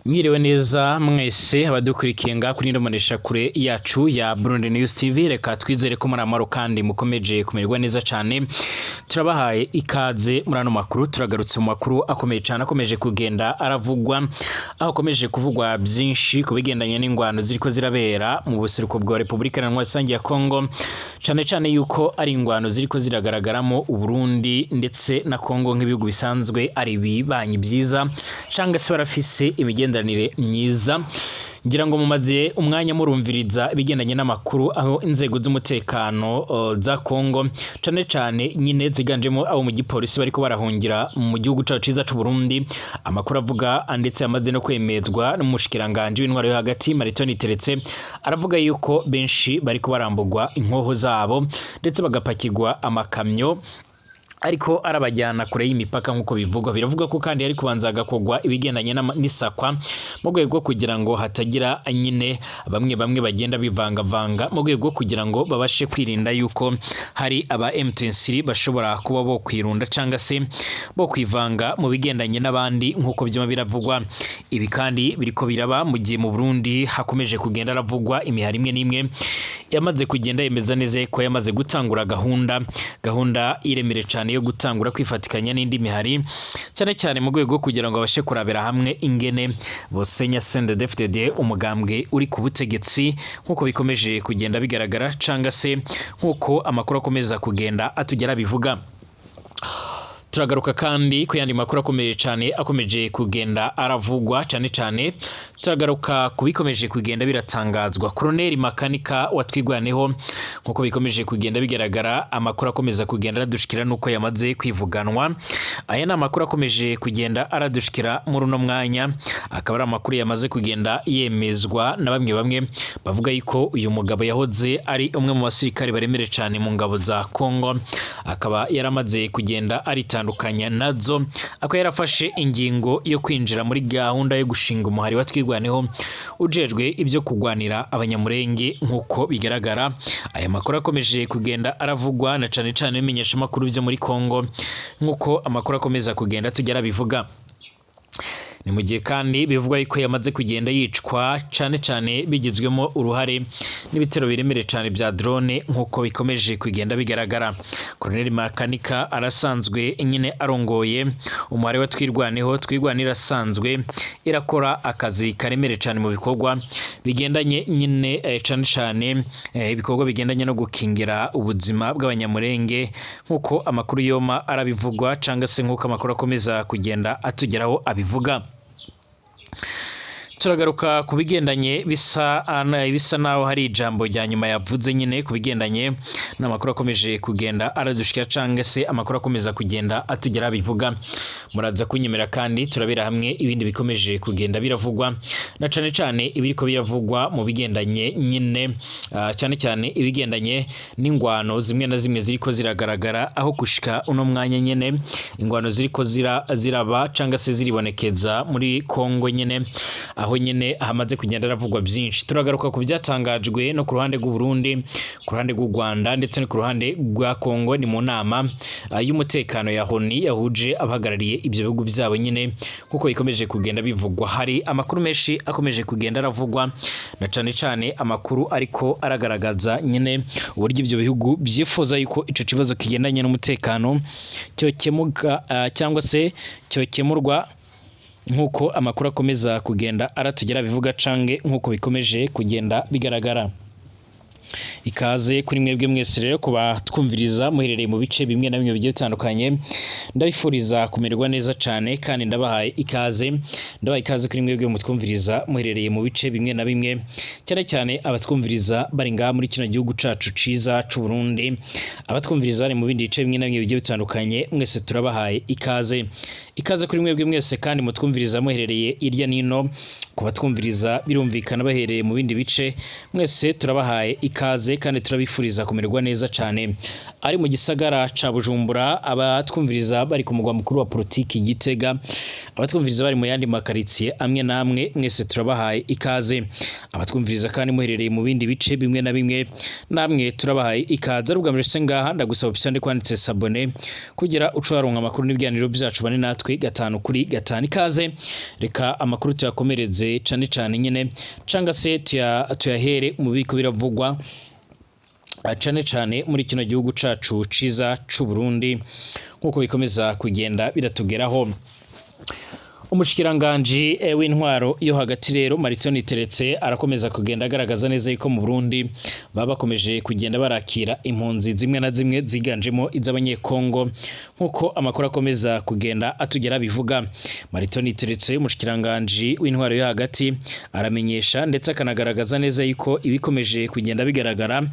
Mwiriwe neza mwese abadukurikiye ngaha kuri ino kure yacu ya Burundi News TV. Reka twizere ko muri amahoro kandi mukomeje kumererwa neza cyane. Turabahaye ikaze muri ano makuru. Turagarutse mu makuru akomeye cyane akomeje kugenda aravugwa, aho akomeje kuvugwa byinshi ku bigendanye n'ingwano ziriko zirabera mu buseruko bwa Repubulika Iharanira Rusange ya Kongo, cyane cyane yuko ari ingwano ziriko ziragaragaramo Uburundi ndetse na Kongo nk'ibihugu bisanzwe ari ibibanyi byiza cyangwa se barafise imigenderanire myiza. Ngira ngo mumaze umwanya murumviriza ibigendanye n'amakuru aho inzego z'umutekano za Kongo, cane cane nyine ziganjemo abo mu gipolisi, bariko barahungira mu gihugu cacu ciza c'u Burundi. Amakuru avuga ndetse amaze no kwemezwa n'umushikiranganje w'intwaro yo hagati, Martin Teretse, aravuga yuko benshi bariko barambugwa inkoho zabo ndetse bagapakirwa amakamyo ariko arabajyana kure y'imipaka nk'uko bivugwa. Biravuga ko kandi hari kubanza hagakorwa ibigendanye n'isakwa mu rwego rwo kugira ngo hatagira nyine bamwe bamwe bagenda bivangavanga, mu rwego rwo kugira ngo babashe kwirinda yuko hari aba M23 bashobora kuba bo kwirunda cyangwa se bo kwivanga mu bigendanye n'abandi nk'uko byuma biravugwa. Ibi kandi biriko biraba mu gihe mu Burundi hakomeje kugenda haravugwa imihari imwe n'imwe yamaze kugenda yemeza neza ko yamaze gutangura gahunda iremere cyane yo gutangura kwifatikanya n'indi mihari, cyane cyane mu rwego kugira ngo babashe kurabira hamwe ingene bosenya CNDD-FDD, umugambwe uri ku butegetsi, nk'uko bikomeje kugenda bigaragara cyangwa se nk'uko amakuru akomeza kugenda atugera bivuga. Turagaruka kandi ku yandi makuru akomeye cyane akomeje kugenda aravugwa. Cyane cyane turagaruka ku bikomeje kugenda biratangazwa Colonel Makanika wa Twirwaneho. Nk'uko bikomeje kugenda bigaragara, amakuru akomeza kugenda aradushikira nuko yamaze kwivuganwa. Aya ni amakuru akomeje kugenda aradushikira muri uno mwanya, akaba ari amakuru yamaze kugenda yemezwa na bamwe bamwe bavuga yuko uyu mugabo yahoze ari umwe mu basirikare baremere cyane mu ngabo za Congo, akaba yaramaze kugenda aritandukanya nazo, akaba yarafashe ingingo yo kwinjira muri gahunda yo gushinga umuhari wa Twirwaneho ujejwe ibyo kurwanira Abanyamurenge. Nk'uko bigaragara, aya makuru akomeje kugenda aravugwa na cane cane bimenyesha amakuru byo muri Congo, nk'uko amakuru akomeza kugenda tugera bivuga. Ni mu gihe kandi bivugwa yuko yamaze kugenda yicwa, cane cane bigizwemo uruhare n'ibitero biremereye cane bya drone, nk'uko bikomeje kugenda bigaragara. Colonel Makanika arasanzwe nyine arongoye umuhari wa Twirwaneho. Twirwaneho irasanzwe irakora akazi karemereye cane mu bikorwa bigendanye nyine cane cane ibikorwa bigendanye no gukingira ubuzima bw'Abanyamurenge, nk'uko amakuru yoma arabivugwa cyangwa se nk'uko amakuru akomeza kugenda atugeraho abivuga. Turagaruka ku bigendanye bisa naho hari ijambo rya nyuma yavuze nyine ku bigendanye n'amakuru akomeje kugenda aradushikira cyangwa se amakuru akomeza kugenda atugera bivuga. Muraza kunyemera kandi turabera hamwe ibindi bikomeje kugenda biravugwa, na cane cane ibiriko biravugwa mu bigendanye nyine cyane cyane ibigendanye n'ingwano zimwe na zimwe ziriko ziragaragara, aho gushika uno mwanya nyene ingwano ziriko ziraba cyangwa se ziribonekeza muri Kongo nyene, aho nyene hamaze kugenda haravugwa byinshi. Turagaruka ku byatangajwe no ku ruhande rw'u Burundi, ku ruhande rw'u Rwanda ndetse no ku ruhande rwa Kongo. Ni mu nama y'umutekano ya ONU yahuje abahagarariye ibyo bihugu byabo nyine, nk'uko bikomeje kugenda bivugwa. Hari amakuru menshi akomeje kugenda aravugwa, na cane cane amakuru ariko aragaragaza nyine uburyo ibyo bihugu byifuza yuko ico kibazo kigendanye n'umutekano cyokemuka cyangwa se cyokemurwa, nk'uko amakuru akomeza kugenda aratugera bivuga cange nk'uko bikomeje kugenda bigaragara. Ikaze kuri mwebwe mwese rero kuba twumviriza muherereye mu bice bimwe na bimwe bigiye bitandukanye. Ndabifuriza kumererwa neza cyane kandi ndabahaye ikaze. Ndabahaye ikaze kuri mwebwe mutwumviriza muherereye mu bice bimwe na bimwe, cyane cyane abatwumviriza bari ngaha muri kino gihugu cacu ciza c'u Burundi. Abatwumviriza bari mu bindi bice bimwe na bimwe bigiye bitandukanye, mwese turabahaye ikaze. Ikaze kuri mwebwe mwese kandi mutwumviriza muherereye irya nino. Ku batwumviriza birumvikana bahereye mu bindi bice, mwese turabahaye ikaze kandi turabifuriza kumererwa neza cyane. Ari mu gisagara ca Bujumbura, abatwumviriza bari ku mugwa mukuru wa politiki Gitega, abatwumviriza bari mu yandi makaritsiye amwe namwe, mwese turabahaye ikaze. Abatwumviriza kandi muherereye mu bindi bice bimwe na bimwe, namwe turabahaye ikaze. Ari ubwa mbere se ngaha, ndagusaba upyonde kwanditse s'abonner kugira uce waronka amakuru n'ibiganiro byacu, bane natwe gatanu kuri gatanu. Ikaze, reka amakuru tuyakomereze cane cane nyene, canga se tuyahere mu biko biravugwa cane cane muri kino gihugu cacu ciza c'u Burundi, nkuko bikomeza kugenda biratugeraho. Umushikiranganji w'intwaro yo hagati rero, Martin Niteretse, arakomeza kugenda agaragaza neza yuko mu Burundi baba bakomeje kugenda barakira impunzi zimwe na zimwe ziganjemo iz'Abanyekongo, nkuko amakuru akomeza kugenda atugera bivuga. Martin Niteretse, umushikiranganji w'intwaro yo hagati, aramenyesha ndetse akanagaragaza neza yuko ibikomeje kugenda bigaragara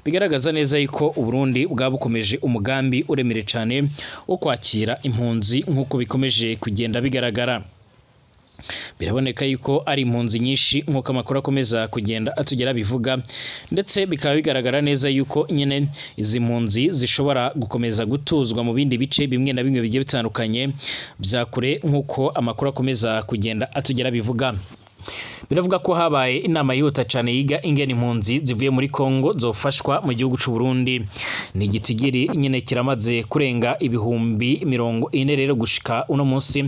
bigaragaza neza yuko Uburundi bwaba bukomeje umugambi uremere cane wo kwakira impunzi, nkuko bikomeje kugenda bigaragara. Biraboneka yuko ari impunzi nyinshi, nk'uko amakuru akomeza kugenda atugera bivuga, ndetse bikaba bigaragara neza yuko nyine izi mpunzi zishobora gukomeza gutuzwa mu bindi bice bimwe na bimwe bigiye bitandukanye bya kure, nk'uko amakuru akomeza kugenda atugera bivuga. Biravuga ko habaye inama yihuta cyane yiga ingene impunzi zivuye muri Kongo zofashwa mu gihugu c'u Burundi. Ni igitigiri nyine kiramaze kurenga 40,000 rero gushika uno munsi,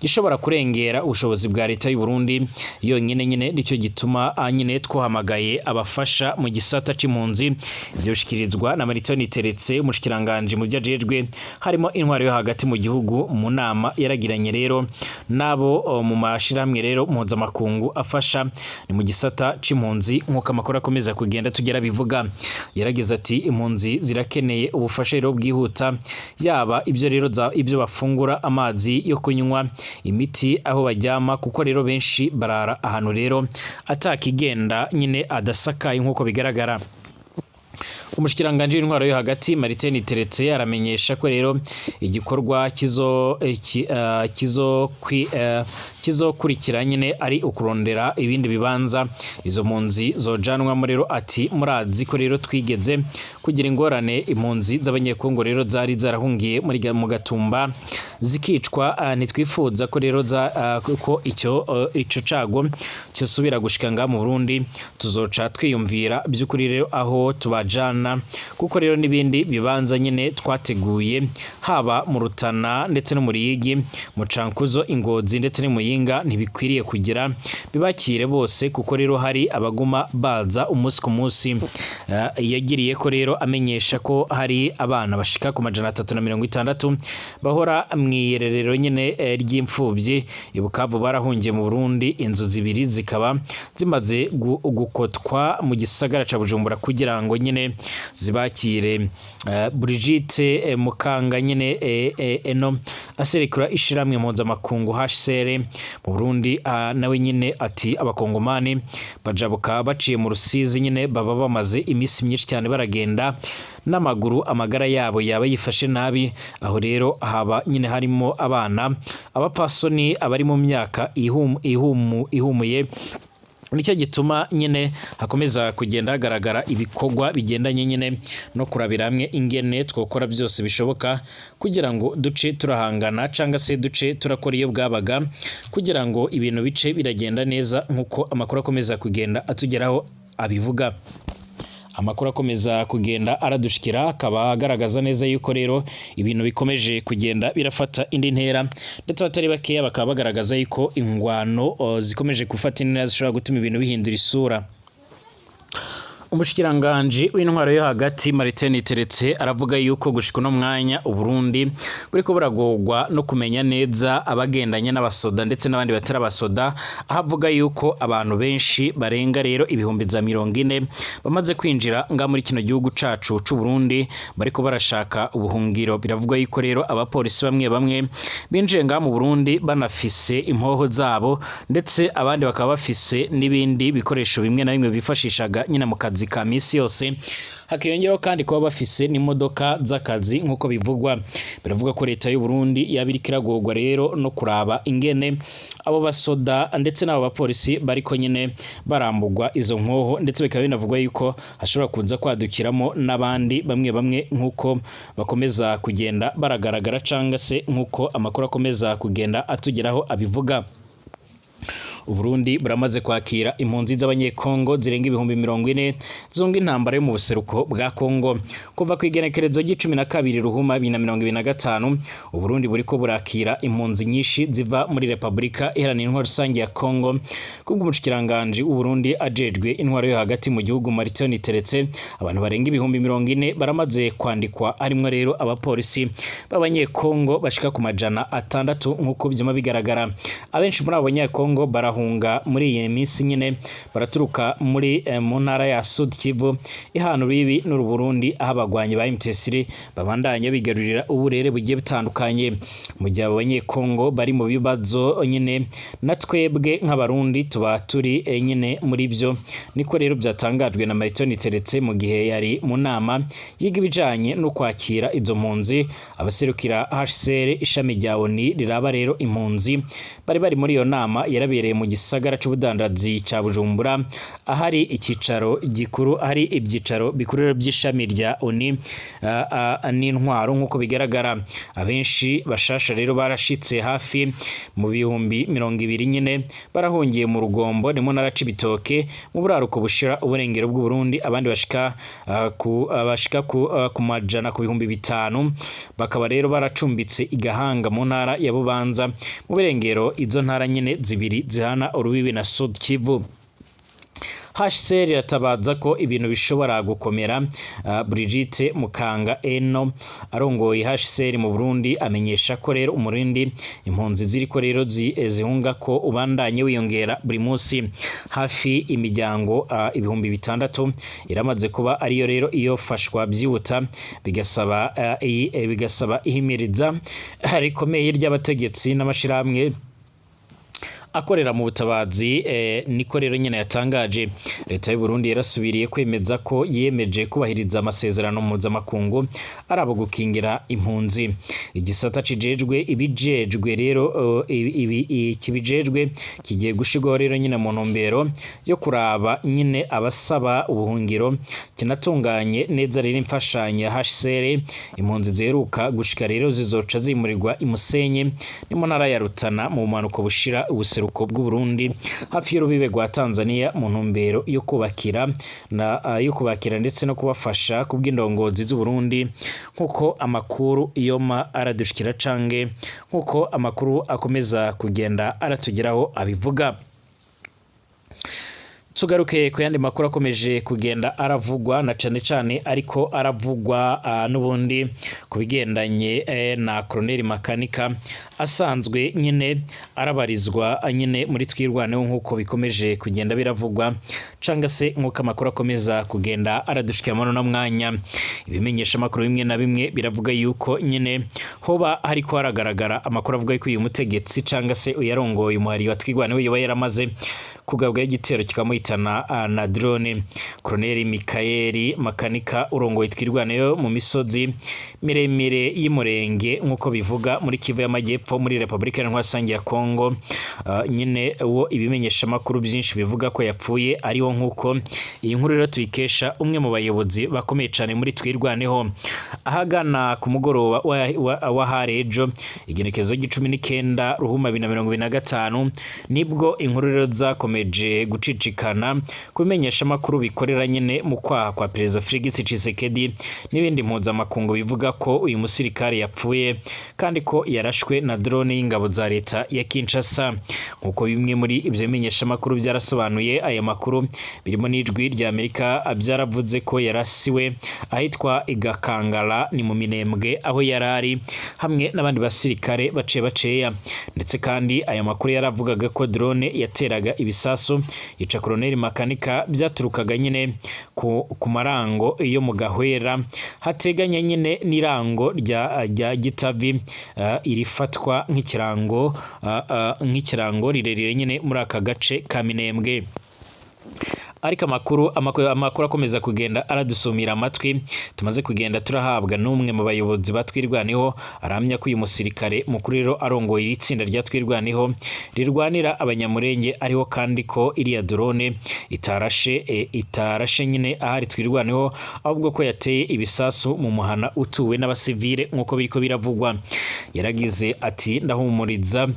gishobora kurengera ubushobozi bwa leta y'u Burundi yonyine nyine. Nicyo gituma nyine twahamagaye abafasha mu gisata c'impunzi. Ivyo bishikirizwa na Martin Niteretse, umushikiranganje mu vyo ajejwe harimo intwaro yo hagati mu gihugu, mu nama yaragiranye rero nabo mu mashirahamwe rero mpuzamakungu afasha ni mu gisata c'impunzi, nk'uko amakuru akomeza kugenda tugera bivuga. Yaragize ati: "Impunzi zirakeneye ubufasha rero bwihuta, yaba ibyo rero ibyo bafungura, amazi yo kunywa, imiti, aho baryama, kuko rero benshi barara ahantu rero atakigenda nyine, adasakaye nk'uko bigaragara." Umushikiranganji w'intwaro yo hagati, Martin Niteretse, aramenyesha ko rero igikorwa kizo kizo kizokurikira nyine ari ukurondera ibindi bibanza izo mpunzi zojanwamo rero. Ati: "Murazi ko rero twigeze kugira ingorane, impunzi z'Abanyekongo rero zari zarahungiye muri mu Gatumba zikicwa. Ntitwifuza ko rero ko ico cago cyosubira gushika ngaha mu Burundi. Tuzoca twiyumvira by'ukuri rero aho tubajana, kuko rero n'ibindi bibanza nyine twateguye, haba mu Rutana ndetse no mu Ruyigi, mu Cankuzo, Ingozi ndetse no Muyinga, ntibikwiriye kugira bibakire bose, kuko rero hari abaguma baza umunsi ku munsi." Yagiriye ko rero amenyesha ko hari abana bashika ku 360 bahora mw'irerero nyine ry'imfuvyi i Bukavu barahungiye mu Burundi, inzu zibiri zikaba zimaze gukotwa mu gisagara ca Bujumbura kugira ngo nyine zibakire. Brigitte Mukanga nyine eno aserekura ishiramwe mpuzamakungu HCR mu Burundi, nawe nyine ati: "Abakongomani bajabuka baciye mu Rusizi nyine baba bamaze iminsi myinshi cyane baragenda n'amaguru, amagara yabo yaba yifashe nabi. Aho rero haba nyine harimo abana, abapfasoni, abari mu myaka ihumuye. Nicyo gituma nyine hakomeza kugenda hagaragara ibikorwa bigendanye nyine no kurabira hamwe ingene twokora byose bishoboka kugira ngo duce turahangana, cyangwa se duce turakora iyo bwabaga kugira ngo ibintu bice biragenda neza," nk'uko amakuru akomeza kugenda atugeraho abivuga. Amakuru akomeza kugenda aradushikira akaba agaragaza neza yuko rero ibintu bikomeje kugenda birafata indi ntera, ndetse abatari bakeya bakaba bagaragaza yuko ingwano zikomeje gufata indi ntera zishobora gutuma ibintu bihindura isura. Umushikiranganji w'intwaro yo hagati, Martin Niteretse, aravuga yuko gushika uno mwanya Uburundi buriko buragorwa no kumenya neza abagendanye n'abasoda ndetse n'abandi batari abasoda, aho avuga yuko abantu benshi barenga rero 40,000 bamaze kwinjira nga muri kino gihugu cacu c'u Burundi bariko barashaka ubuhungiro. Biravugwa yuko rero abapolisi bamwe bamwe binjiye nga mu Burundi banafise impoho zabo, ndetse abandi bakaba bafise n'ibindi bikoresho bimwe na bimwe bifashishaga nyine mu kazi. kazi ka misi yose, hakiyongeraho kandi kuba bafise n'imodoka z'akazi nk'uko bivugwa. Biravuga ko leta y'u Burundi yaba iriko iragorwa rero no kuraba ingene abo basoda ndetse n'abo bapolisi bariko nyene barambugwa izo nkoho, ndetse bikaba binavugwa yuko hashobora kuza kwadukiramo n'abandi bamwe bamwe nk'uko bakomeza kugenda baragaragara, canga se nk'uko amakuru akomeza kugenda atugeraho abivuga. Uburundi buramaze kwakira impunzi z'Abanyekongo zirenga 40,000 zunga intambara yo mu buseruko bwa Kongo. Kuva ku igenekerezo ry'icumi na kabiri Ruhuma 2025, Uburundi buriko burakira impunzi nyinshi ziva muri Repubulika Iharanira Intwaro Rusange ya Kongo. Kubw'umushikiranganji w'Uburundi ajejwe intwaro yo hagati mu gihugu, Martin Niteretse, abantu barenga 40,000 baramaze kwandikwa, harimwo rero abapolisi b'Abanyekongo bashika ku 600 nk'uko vyuma bigaragara. Abenshi muri abo Banyekongo barahunga muri iyi minsi nyine, baraturuka muri mu ntara ya Sud Kivu ihana urubibi n'u Burundi, aho abagwanyi ba M23 babandanya bigarurira uburere bugiye butandukanye. Mu gihe abo Banyekongo bari mu bibazo nyine, na twebwe nk'Abarundi tuba turi nyine muri byo, niko rero byatangajwe na Martin Niteretse mu gihe yari mu nama yiga ibijanye no kwakira izo mpunzi. Abaserukira HCR, ishami rya ONU riraba rero impunzi, bari muri iyo nama yarabereye mu gisagara c'ubudandazi ca Bujumbura, ahari icicaro gikuru, ahari ivyicaro bikuru rero by'ishami rya ONU n'intwaro. Nk'uko bigaragara, abenshi bashasha rero barashitse hafi mu 20,000 nyine, barahungiye mu Rugombo, ni mu ntara Cibitoke, mu buraruko bushira uburengero bw'u Burundi. Abandi bashika ku bashika ku majana ku 5000 bakaba rero baracumbitse igahanga mu ntara ya Bubanza mu burengero, izo ntara nyine zibiri zihana urubibi na Sud Kivu. HCR iratabaza ko ibintu bishobora gukomera. Brigitte Mukanga Eno arongoye HCR mu Burundi amenyesha ko rero umurindi impunzi ziriko rero zihunga ko ubandanye wiyongera buri munsi. Hafi imiryango 6000 iramaze kuba ariyo rero iyo fashwa byihuta, bigasaba ihimiriza rikomeye ry'abategetsi n'amashirahamwe akorera mu butabazi, niko rero nyene yatangaje. Leta y'u Burundi yarasubiriye kwemeza ko yemeje kubahiriza amasezerano mpuzamakungu arabo gukingira impunzi. Igisata kijejwe ibijejwe rero ibi kibijejwe kigiye gushirwaho rero nyine mu ntumbero yo kuraba nyine abasaba ubuhungiro, kinatunganye neza rero imfashanyo ya HCR. Impunzi ziheruka gushika rero zizoca zimurirwa i Musenyi, ni mu ntara ya Rutana, mu bumanuko bushira ubuseruko bw'u Burundi, hafi y'urubibe rwa Tanzania, mu ntumbero yo kubakira na yo kubakira ndetse no kubafasha kubw'indongozi z'u Burundi, nkuko amakuru yoma aradushikira cange nkuko amakuru akomeza kugenda aratugeraho abivuga. Tugaruke ku yandi makuru akomeje kugenda aravugwa, na cane cane ariko aravugwa n'ubundi ku bigendanye na Colonel Makanika asanzwe nyine arabarizwa nyine muri Twirwaneho, nk'uko bikomeje kugenda biravugwa canga se nk'uko amakuru akomeza kugenda aradushikira muri uno mwanya. Ibimenyesha amakuru bimwe na bimwe biravuga yuko nyine hoba hariko haragaragara amakuru avuga yuko uyu mutegetsi canga se uyarongoye umuhari wa Twirwaneho yoba yaramaze kugabwaho igitero kikamuhitana na drone. Colonel Mikaeli Makanika urongoye Twirwaneho mu misozi miremire y'Imurenge, nk'uko bivuga, muri Kivu y'Amajyepfo, muri Repubulika Iharanira Rusange ya Kongo, nyine uwo ibimenyesha makuru byinshi bivuga ko yapfuye ariho, nk'uko iyi nkuru rero tuyikesha umwe mu bayobozi bakomeye cyane muri Twirwaneho. Ahagana ku mugoroba w'ahari ejo, igenekerezo ry'icumi n'ikenda Ruhuma 2025, nibwo inkuru rero zakomeje gucicikana ku bimenyesha makuru bikorera nyine mu kwaha kwa Perezida Felix Tshisekedi n'ibindi mpuzamakungu, bivuga ko uyu musirikare yapfuye kandi ko yarashwe na drone y'ingabo za leta ya Kinshasa. Nk'uko bimwe muri ibyo bimenyeshamakuru byarasobanuye aya makuru, birimo n'Ijwi rya Amerika, byaravuze ko yarasiwe ahitwa Igakangala, ni mu Minembwe, aho yarari hamwe n'abandi basirikare bace baceya. Ndetse kandi aya makuru yaravugaga ko drone yateraga ibisasu yica Colonel Makanika byaturukaga nyine ku marango yo mu Gahwera, hateganye nyine n'irango rya Gitavi, irifatwa nk'ikirango rirerire nyine muri aka gace ka Minembwe. Ariko amakuru akomeza kugenda aradusumira amatwi tumaze kugenda turahabwa n'umwe mu bayobozi ba Twirwaneho, aramya ko uyu musirikare mukuru rero arongoye iri tsinda rya Twirwaneho rirwanira Abanyamurenge, ariho kandi ko iriya drone itarashe nyine ahari Twirwaneho, ahubwo ko yateye ibisasu mu muhana utuwe n'abasivile nk'uko biriko biravugwa. Yaragize ati: "Ndahumuriza,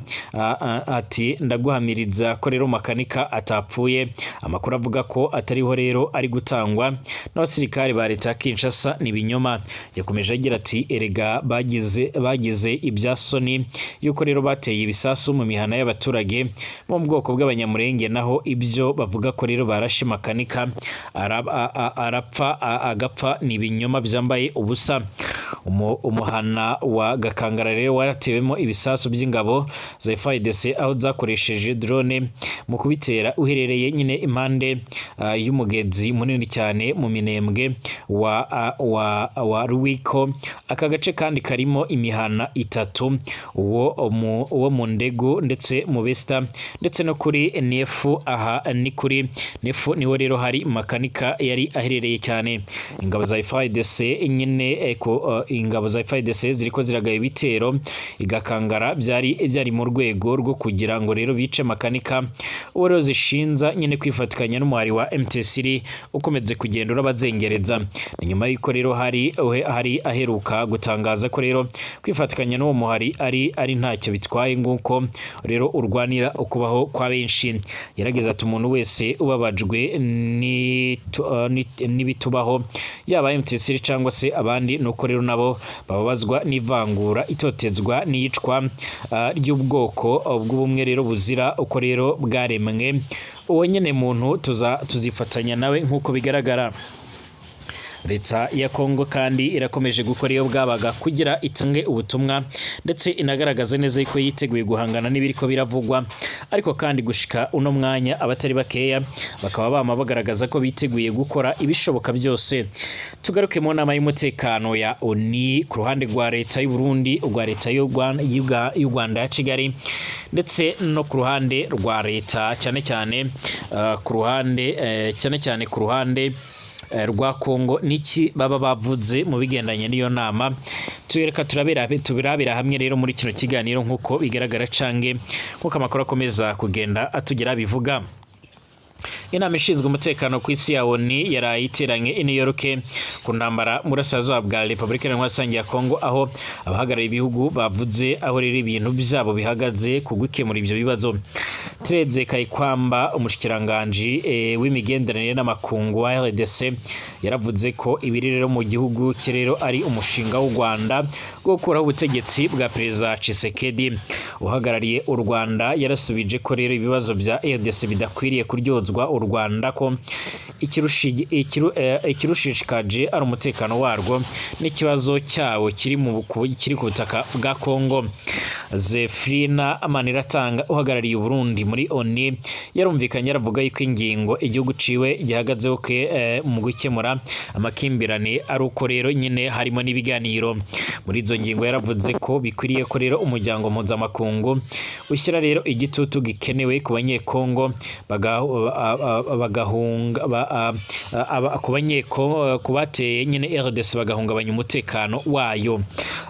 ati ndaguhamiriza ko rero Makanika atapfuye. Amakuru avuga ko atariho rero ari gutangwa n'abasirikare ba leta ya Kinshasa ni ibinyoma." Yakomeje agira ati: "Erega bagize ibya soni yuko rero bateye ibisasu mu mihana y'abaturage bo mu bwoko bw'Abanyamurenge, naho ibyo bavuga ko rero barashe Makanika arapfa, agapfa, ni ibinyoma byambaye ubusa." Umuhana wa Gakangara rero waratewemo ibisasu by'ingabo za FARDC aho zakoresheje drone mu kubitera, uherereye nyine impande y'umugezi munini cyane mu Minembwe wa Ruwiko. Aka gace kandi karimo imihana itatu, uwo mu Ndegu ndetse mu Besta ndetse no kuri Nefu. Aha ni kuri Nefu niho rero hari Makanika yari aherereye cyane. Ingabo za FARDC nyine ingabo za FARDC ziriko ziragaba ibitero igakangara byari mu rwego rwo kugira ngo rero bice Makanika, uwo rero zishinza nyine kwifatikanya n'umuhari wa MTC ukomeze kugenda urabazengereza. Ni nyuma y'uko rero hari aheruka gutangaza ko rero kwifatikanya n'uwo muhari ari ntacyo bitwaye, nguko rero urwanira ukubaho kwa benshi. Yaragize ati: "Umuntu wese ubabajwe n'ibitubaho, yaba MTC cyangwa se abandi, nuko rero nabo bababazwa n'ivangura, itotezwa n'iyicwa ry'ubwoko bw'ubumwe rero buzira uko rero bwaremwe, uwo nyene muntu tuzifatanya nawe nk'uko bigaragara." Leta ya Kongo kandi irakomeje gukora iyo bwabaga kugira itange ubutumwa ndetse inagaragaze neza ko yiteguye guhangana n'ibiriko biravugwa. Ariko kandi gushika uno mwanya abatari bakeya bakaba bama bagaragaza ko biteguye gukora ibishoboka byose. Tugaruke mu nama y'umutekano ya ONU, ku ruhande rwa leta y'u Burundi, urwa leta y'u Rwanda ya Kigali, ndetse no ku ruhande rwa leta cyane cyane ku ruhande cyane cyane ku ruhande rwa Kongo, niki baba bavuze mu bigendanye n'iyo nama? Tuyereka turabera tubirabira hamwe rero muri kino kiganiro nk'uko bigaragara cange nk'uko amakuru akomeza kugenda atugera bivuga. Inama ishinzwe umutekano ku isi ya ONU yaraye iteranye i New York ku ntambara mu burasirazuba bwa Repubulika Iharanira Rusange ya Kongo, aho abahagarariye ibihugu bavuze aho rero ibintu byabo bihagaze ku gukemura ibyo bibazo. Thérèse Kayikwamba, umushikiranganji w'imigenderanire n'amakungu wa RDC, yaravuze ko ibiri rero mu gihugu cye rero ari umushinga w'u Rwanda wo gukuraho ubutegetsi bwa Perezida Tshisekedi. Uhagarariye u Rwanda yarasubije ko rero ibibazo bya RDC bidakwiriye kuryozwa u Rwanda, ko ikirushishikaje ari umutekano warwo n'ikibazo cyawo kiri ku butaka bwa Kongo. Zefrina Maniratanga, uhagarariye Burundi muri ONU, yarumvikanye aravuga yuko ingingo igihugu ciwe gihagazeho ke mu gukemura amakimbirane ari uko rero nyine harimo n'ibiganiro. Muri izo ngingo yaravuze ko bikwiriye ko rero umuryango mpuzamakungu ushyira rero igitutu gikenewe ku Banyekongo bagahunga ku Banyekongo ku bateye nyine RDC bagahungabanya umutekano wayo.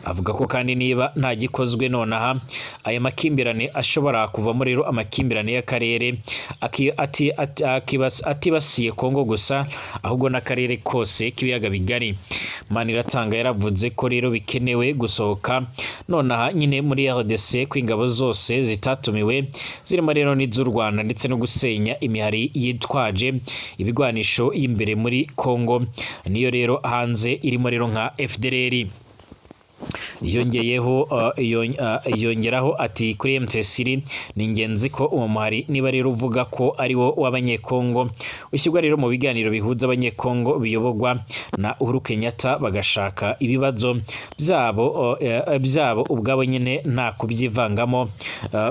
Avuga ko kandi niba nta gikozwe nonaha, aya makimbirane ashobora kuvamo rero amakimbirane y'akarere atibasiye Kongo gusa, ahubwo n'akarere kose k'ibiyaga bigari. Maniratanga yaravuze ko rero bikenewe gusohoka nonaha nyine muri RDC ko ingabo zose zitatumiwe, zirimo rero n'iz'u Rwanda, ndetse no gusenya imihari yitwaje ibigwanisho y'imbere muri Kongo niyo rero hanze, irimo rero nka FDLR. Yongeyeho yongeraho ati: "Kuri M23 ni ingenzi ko uwo muhari, niba rero uvuga ko ari wo w'Abanyekongo, ushyirwa rero mu biganiro bihuza Abanyekongo biyoborwa na Uhuru Kenyatta, bagashaka ibibazo byabo ubwabo nyine nta kubyivangamo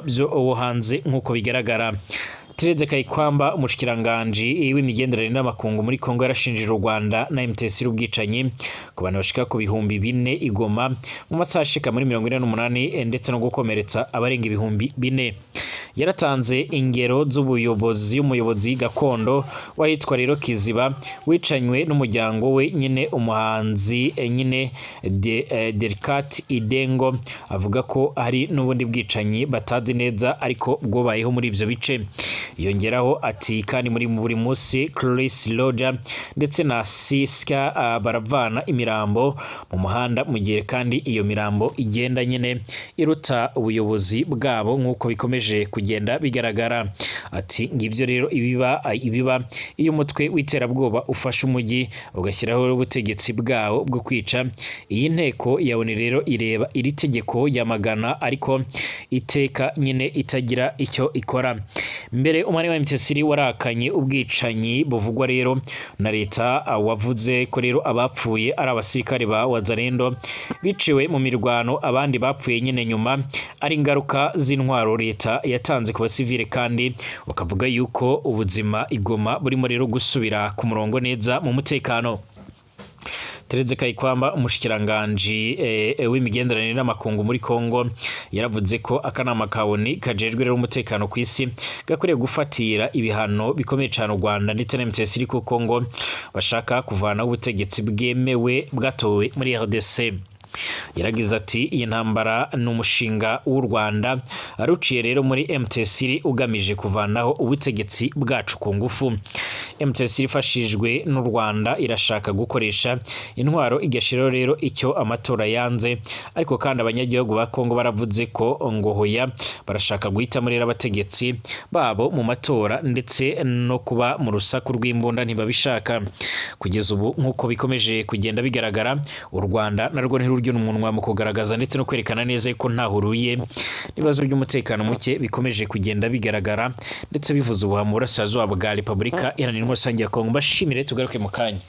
byo uwo hanze nk'uko bigaragara." Thérèse Kayikwamba, umushikiranganji w'imigenderanire n'amakungu muri Kongo, yarashinjije u Rwanda na MTC ubwicanyi ku bantu bashika ku 4000 i Goma mu masaha ashika muri 48, ndetse no gukomeretsa abarenga 4000. Yaratanze ingero z'ubuyobozi, umuyobozi gakondo wahitwa rero Kiziba wicanywe n'umuryango we nyine, umuhanzi nyine Delicat Idengo avuga ko hari n'ubundi bwicanyi batazi neza ariko bwobayeho muri ivyo bice. Yongeraho ati kandi muri buri munsi Chris Roger ndetse na Siska baravana imirambo mu muhanda, mu gihe kandi iyo mirambo igenda nyine iruta ubuyobozi bwabo, nk'uko bikomeje kugenda bigaragara. Ati ngibyo rero ibiba iyo umutwe w'iterabwoba ufashe umujyi ugashyiraho ubutegetsi bwawo bwo kwica. Iyi nteko ya ONU rero ireba iri tegeko yamagana, ariko iteka nyine itagira icyo ikora. Mbere umwanya wa M23 warakanye ubwicanyi buvugwa rero na leta, wavuze ko rero abapfuye ari abasirikare ba Wazalendo biciwe mu mirwano, abandi bapfuye nyine nyuma ari ingaruka z'intwaro leta yatanze ku basivile, kandi bakavuga yuko ubuzima i Goma burimo rero gusubira ku murongo neza mu mutekano. Therese Kayikwamba, umushikiranganji w'imigenderanire n'amakungu muri Kongo, yaravuze ko akanama ka ONU kajejwe rero umutekano ku isi gakwiriye gufatira ibihano bikomeye cyane u Rwanda ndetse na M23, kuko ngo bashaka kuvanaho ubutegetsi bwemewe bwatowe muri RDC. Yaragize ati iyi ntambara ni umushinga w'u Rwanda ruciye rero muri M23 ugamije kuvanaho ubutegetsi bwacu ku ngufu. M23 ifashijwe n'u Rwanda irashaka gukoresha intwaro igashiraho rero icyo amatora yanze, ariko kandi abanyagihugu ba Kongo baravuze ko ngo hoya, barashaka guhitamo rero abategetsi babo mu matora, ndetse no kuba mu rusaku rw'imbunda ntibabishaka. Kugeza ubu, nk'uko bikomeje kugenda bigaragara, u Rwanda narwo ntirurya umunwa mu kugaragaza ndetse no kwerekana neza ko ntaho ruhuye n'ibibazo by'umutekano muke bikomeje kugenda bigaragara ndetse bivuze ubuha mu burasirazuba bwa Repubulika Iharanira Intwaro Rusange ya Kongo. Mbashimire, tugaruke mu kanya.